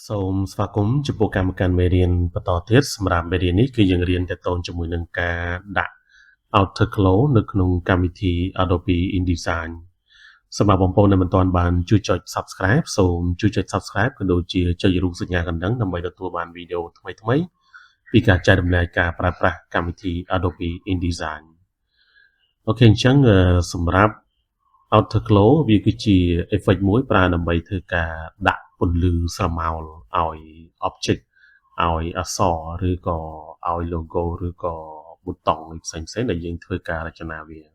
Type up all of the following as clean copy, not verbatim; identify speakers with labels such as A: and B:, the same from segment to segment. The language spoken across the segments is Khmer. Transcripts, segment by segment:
A: សូមស្វាគមន៍ចំពោះកម្មការមេរៀនបន្តទៀតសម្រាប់មេរៀននេះគឺយើងរៀនទាក់ទងជាមួយនឹងការដាក់ Outer Glow នៅក្នុងកម្មវិធី Adobe InDesign សម្រាប់បងប្អូនដែលមិនទាន់បានជួយចុច Subscribe សូមជួយចុច Subscribe ក៏ដូចជាចុចរូបសញ្ញាកណ្ដឹងដើម្បីទទួលបានវីដេអូថ្មីៗពីការចែករំលែកការប្រើប្រាស់កម្មវិធី Adobe InDesign។ OK អញ្ចឹងសម្រាប់ Outer Glow វាគឺជា effect មួយប្រើដើម្បីធ្វើការដាក់ពន្លឺស្រមោលឲ្យ object ឲ្យអក្សរឬក៏ឲ្យ logo ឬក៏ប៊ូតុងផ្សេងៗដែលយើងធ្វើការរចនាវា។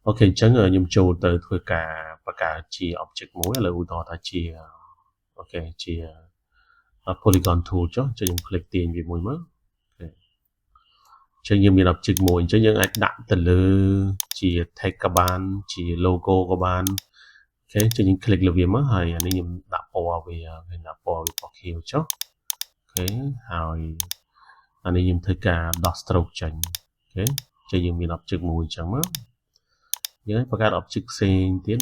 A: OK អញ្ចឹងខ្ញុំចូលទៅធ្វើការបង្កើតជា object មួយឥឡូវឧទាហរណ៍ថាជា OK ជា polygon tool ចុះចុចខ្ញុំ click ទាញវាមួយមកចឹងយើងមាន object មួយអញ្ចឹងយើងអាចដាក់ទៅលើជា text ក៏បានជា logo ក៏បាន។ OK ចឹងយើង click លើវាមកហើយអានេះខ្ញុំដាក់ពណ៌វាគេដាក់ពណ៌វាពណ៌ខៀវចុះ OK ហើយអានេះខ្ញុំធ្វើការដោះ stroke ចេញ។ OK ចឹងយើងមាន object មួយអញ្ចឹងមកយើងបង្កើត object ផ្សេងទៀតឥ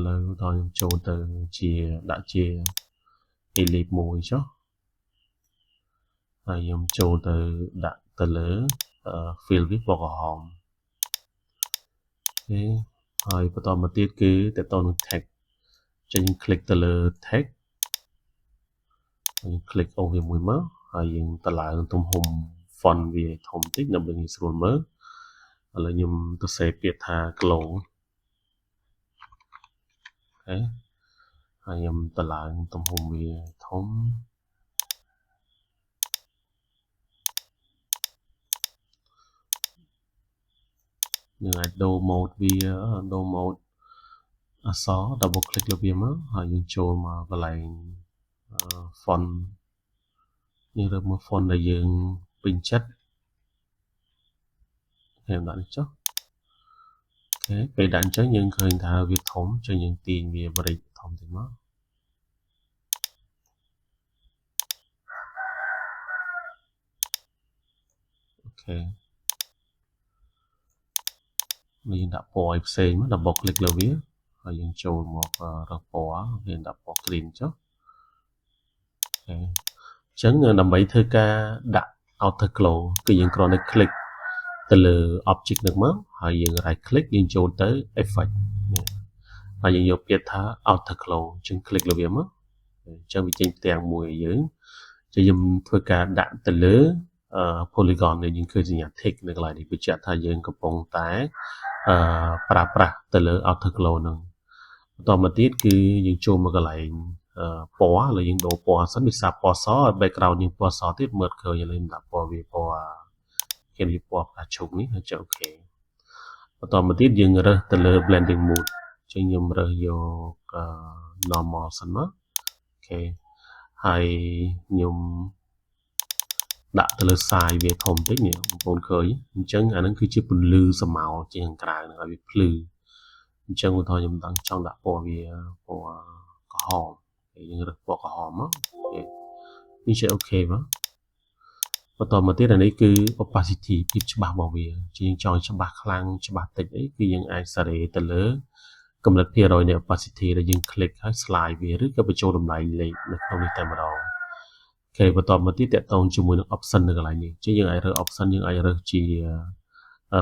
A: ឡូវដល់ខ្ញុំចូលទៅជាដាក់ជា ellipse មួយចុះហើយខ្ញុំចូលទៅដាក់ទៅលើ fill វាពណ៌ក្រហម។ OK ហើយបន្តមកទៀតគឺតទៅនឹង text ចេញ click ទៅលើ text យើង click អូសវាមួយមកហើយយើងតម្លើងទំហំ font វាធំតិចដើម្បីងាយស្រួលមើលឥឡូវខ្ញុំទៅសេពាក្យថា glow។ OK ហើយខ្ញុំតម្លើងទំហំវាធំយើងអាចដូរ mode វាដូរ mode អក្សរ double click លើវាមកហើយយើងចូលមកកន្លែង font យើងរើសមើល font ដែលយើងពេញចិត្តខ្ញុំដាក់នេះចុះ OK ពេលដាក់អញ្ចឹងយើងឃើញថាវាធំអញ្ចឹងយើងទាញវាបរិចធំតិចមក OK នេះយើងដាក់ពណ៌ឲ្យផ្សេងមក double click លើវាហើយយើងចូលមករកពណ៌យើងដាក់ពណ៌ green ចុះ។ OK អញ្ចឹងដើម្បីធ្វើការដាក់ outer glow គឺយើងគ្រាន់តែ click ទៅលើ object នឹងមកហើយយើង right click យើងចូលទៅ effect នេះហើយយើងយកពាក្យថា outer glow អញ្ចឹង click លើវាមកអញ្ចឹងវាចេញផ្ទាំងមួយឲ្យយើងចឹងយើងធ្វើការដាក់ទៅលើ polygon នេះយើងឃើញសញ្ញា tick នៅកន្លែងនេះបញ្ជាក់ថាយើងកំពុងតែប្រើប្រាស់ទៅលើ outer glow ហ្នឹងបន្តមកទៀតគឺយើងចូលមកកន្លែងពណ៌ឥឡូវយើងដូរពណ៌សិនវាសាពណ៌ស background យើងពណ៌សទៀតមើលឃើញឥឡូវខ្ញុំដាក់ពណ៌វាពណ៌គេវាពណ៌ផ្កាឈូកនេះហើយចុច OK បន្តមកទៀតយើងរើសទៅលើ blending mode ចឹងខ្ញុំរើសយក normal សិនមក OK ហើយខ្ញុំដាក់ទៅលើ size វាធំតិចនេះបងប្អូនឃើញអញ្ចឹងអាហ្នឹងគឺជាពន្លឺស្រមោលជាខាងក្រៅហ្នឹងឲ្យវាភ្លឺអញ្ចឹងឧទាហរណ៍ខ្ញុំដឹងចង់ដាក់ពណ៌វាពណ៌ក្រហមយើងរើសពណ៌ក្រហមមកនេះជា OK មកបន្តមកទៀតអានេះគឺ opacity ភាពច្បាស់របស់វាជាយើងចង់ច្បាស់ខ្លាំងច្បាស់តិចអីគឺយើងអាចសារ៉េទៅលើកម្រិតភាគរយនៃ opacity ដែលយើង click ហើយ slide វាឬក៏បញ្ចូលតម្លៃលេខនៅក្នុងនេះតែម្ដង។ OK បន្តមកទៀតតកតងជាមួយនឹង option នៅកន្លែងនេះជាយើងអាចរើស option យើងអាចរើសជា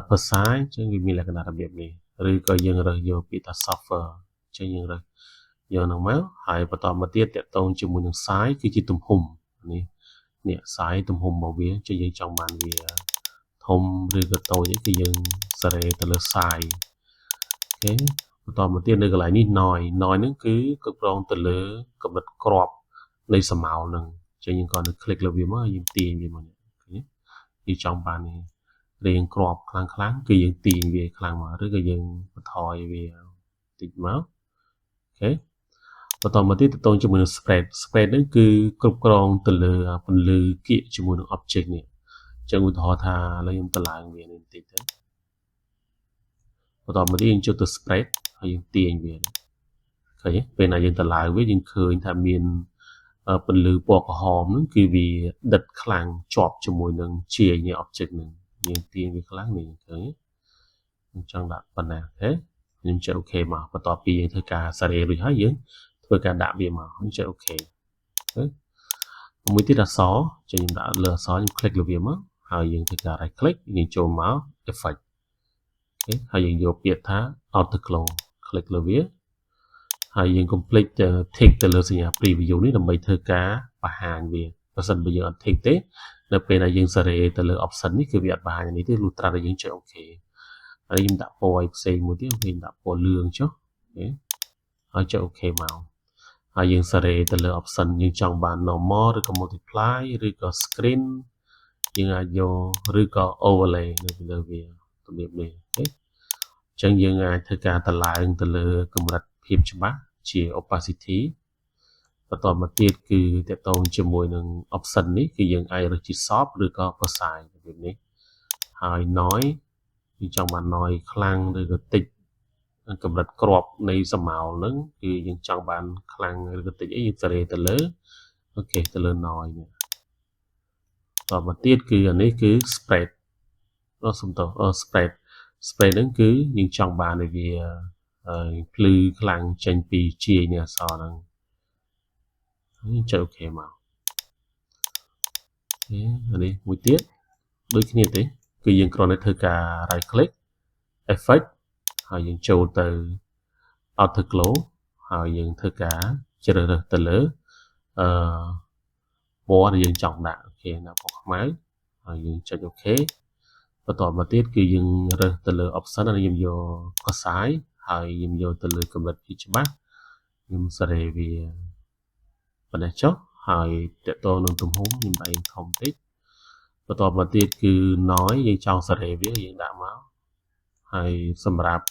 A: per size អញ្ចឹងវាមានលក្ខណៈរបៀបនេះឬក៏យើងរើសយកពាក្យថា softer អញ្ចឹងយើងរើសយកនឹងមកហើយបន្តមកទៀតតកតងជាមួយនឹង size គឺជាទំហំនេះនេះ size ទំហំរបស់វាចឹងយើងចង់បានវាធំឬក៏តូចគឺយើងសារ៉េទៅលើ size។ OK បន្តមកទៀតនៅកន្លែងនេះ noise noise ហ្នឹងគឺគ្រប់គ្រងទៅលើកម្រិតគ្រាប់នៃស្រមោលហ្នឹងចឹងយើងគ្រាន់តែ click លើវាមកយើងទាញវាមកនេះឃើញយើងចង់បាននេះរៀងគ្រាប់ខ្លាំងខ្លាំងគឺយើងទាញវាខ្លាំងមកឬក៏យើងបន្ថយវាតិចមក។ OK បន្តមកទៀតតទៅជាមួយនឹង spread spread ហ្នឹងគឺគ្រប់គ្រងទៅលើពន្លឺគៀកជាមួយនឹង object នេះអញ្ចឹងឧទាហរណ៍ថាឥឡូវខ្ញុំតម្លើងវានេះបន្តិចទៅបន្តមកទៀតយើងចូលទៅ spread ហើយយើងទាញវាឃើញទេពេលណាយើងតម្លើងវាយើងឃើញថាមានពន្លឺពណ៌ក្រហមហ្នឹងគឺវាដិតខ្លាំងជាប់ជាមួយនឹងជាយនៃ object ហ្នឹងយើងទាញវាខ្លាំងនេះឃើញខ្ញុំចង់ដាក់ប៉ុណ្ណា OK ខ្ញុំចុច OK មកបន្ទាប់ពីយើងធ្វើការសារ៉េរួចហើយយើងធ្វើការដាក់វាមកខ្ញុំចុច OK។ មួយទៀតអក្សរចឹងខ្ញុំដាក់លើអក្សរខ្ញុំ click លើវាមកហើយយើងធ្វើការ right click យើងចូលមក effect OK ហើយយើងយកពាក្យថា outer glow click លើវាហើយយើង complete tick ទៅលើសញ្ញា preview នេះដើម្បីធ្វើការបង្ហាញវាបើសិនបើយើងអត់ tick ទេនៅពេលដែលយើងសេរីទៅលើ option នេះគឺវាអត់បង្ហាញនេះទេលុះត្រាតែយើងចុច OK ហើយខ្ញុំដាក់ពណ៌ឲ្យផ្សេងមួយទៀតគេដាក់ពណ៌លឿងចុះ OK ហើយចុច OK មកហើយយើងសេរីទៅលើ option យើងចង់បាន normal ឬក៏ multiply ឬក៏ screen យើងអាចយកឬក៏ overlay នៅពីលើវារបៀបនេះ OK អញ្ចឹងយើងអាចធ្វើការតម្លើងទៅលើកម្រិតភាពច្បាស់ជា opacity បន្តមកទៀតគឺតកតងជាមួយនឹង option នេះគឺយើងអាចរើសជា soft ឬក៏ precise របៀបនេះហើយ noise យើងចង់បាន noise ខ្លាំងឬក៏តិចកម្រិតគ្រាប់នៃស្រមោលហ្នឹងគឺយើងចង់បានខ្លាំងឬក៏តិចអីយើងសេរីទៅលើ OK ទៅលើ noise នេះតមកទៀតគឺអានេះគឺ spread អូសុំទោស spread spread ហ្នឹងគឺយើងចង់បានឲ្យវាភ្លឺខ្លាំងចេញពីជាយនៃអក្សរហ្នឹងហើយចុច OK មក OK អានេះមួយទៀតដូចគ្នាទេគឺយើងគ្រាន់តែធ្វើការ right click effect ហើយយើងចូលទៅ outer glow ហើយយើងធ្វើការជ្រើសរើសទៅលើអឺពណ៌ដែលយើងចង់ដាក់ OK ដាក់ពណ៌ខ្មៅហើយយើងចុច OK បន្តមកទៀតគឺយើងរើសទៅលើ option ហើយខ្ញុំយក precise ហើយខ្ញុំយកទៅលើកម្រិតភាពច្បាស់ខ្ញុំសេរីវាប៉ុណ្ណេះចុះហើយតកតនឹងទំហំខ្ញុំដាក់យើងធំតិចបន្តមកទៀតគឺ noise យើងចង់សេរីវាយើងដាក់មកហើយសម្រាប់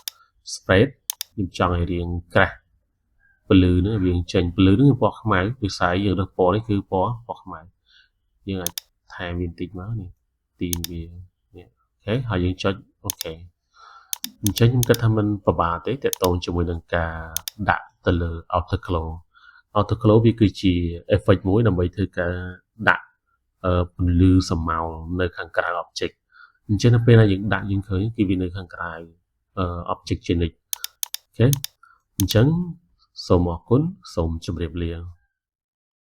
A: spread ខ្ញុំចង់ឲ្យរាងក្រាស់ពន្លឺហ្នឹងវាចេញពន្លឺហ្នឹងពណ៌ខ្មៅពិស័យយើងរើសពណ៌នេះគឺពណ៌ពណ៌ខ្មៅយើងអាចថែមវាបន្តិចមកនេះទាញវានេះ OK ហើយយើងចុច OK អញ្ចឹងខ្ញុំគិតថាมันពិបាកទេតកតងជាមួយនឹងការដាក់ទៅលើ outer glow outer glow វាគឺជា effect មួយដើម្បីធ្វើការដាក់ពន្លឺស្រមោលនៅខាងក្រៅ object អញ្ចឹងនៅពេលដែលយើងដាក់យើងឃើញគឺវានៅខាងក្រៅ object ជានិច្ច OK អញ្ចឹងសូមអរគុណសូមជម្រាបលា។